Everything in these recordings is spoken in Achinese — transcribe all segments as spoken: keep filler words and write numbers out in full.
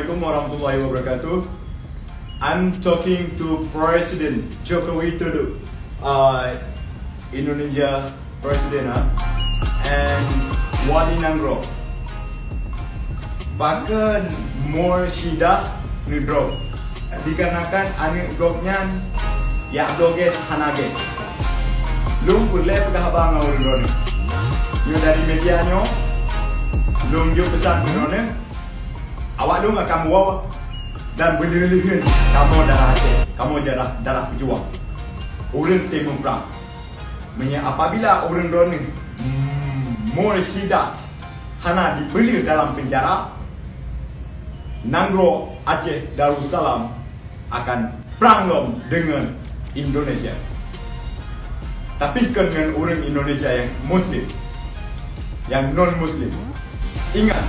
Assalamualaikum warahmatullahi wabarakatuh. I'm talking to President Joko Widodo, uh, Indonesia President, ah, and Wali Nanggroe. Pakon Mursyida neudrop? Dikarenakan aneuk gobnyan jak bloe gas hana gas. Lôn peureulée peugah haba ngon ureuëng droeneueh. Nyoe dari media nyoe, lôn jok peusan keu droeneueh, awak lôn akan meuwoe dan beuleueh-leueh kamoe darah Aceh, kamoe darah, darah peujuang. Ureuëng teumeung prang. Meunyoe apabila ureuëng droeneueh, mm, Mursyida hana dipeuleueh dalam penjara, Nanggroe Aceh Darussalam akan prang lom deungon Indonesia. Tapi kon ngon ureuëng Indonesia nyang Muslim, nyang non-Muslim. Ingat,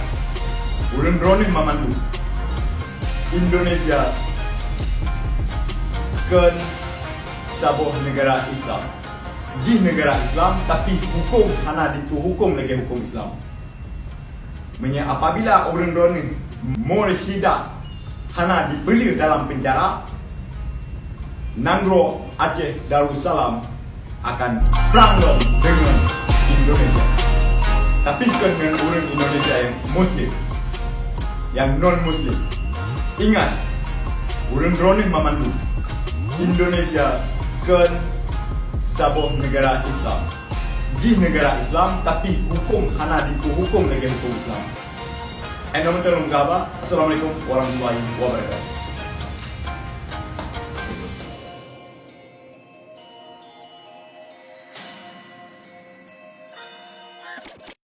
ureuëng droeneueh mamandum, Indonesia kon saboh neugara Islam. Jih neugara Islam, tapi huköm hana dipeuhuköm lagée huköm Islam. Meunyoe apabila ureuëng droeneueh Mursyida hana dipeuleueh dalam penjara, Nanggroe Aceh Darussalam akan prang lom deungon Indonesia. Tapi kon ngon ureuëng Indonesia nyang Muslim, nyang non-Muslim. Ingat, ureuëng droeneueh mamandum, Indonesia kon saboh neugara Islam. Jih neugara Islam, tapi huköm hana dipeuhuköm lagée huköm Islam. Hai nyoe mantong lôn peugah haba. Assalamualaikum warahmatullahi wabarakatuh.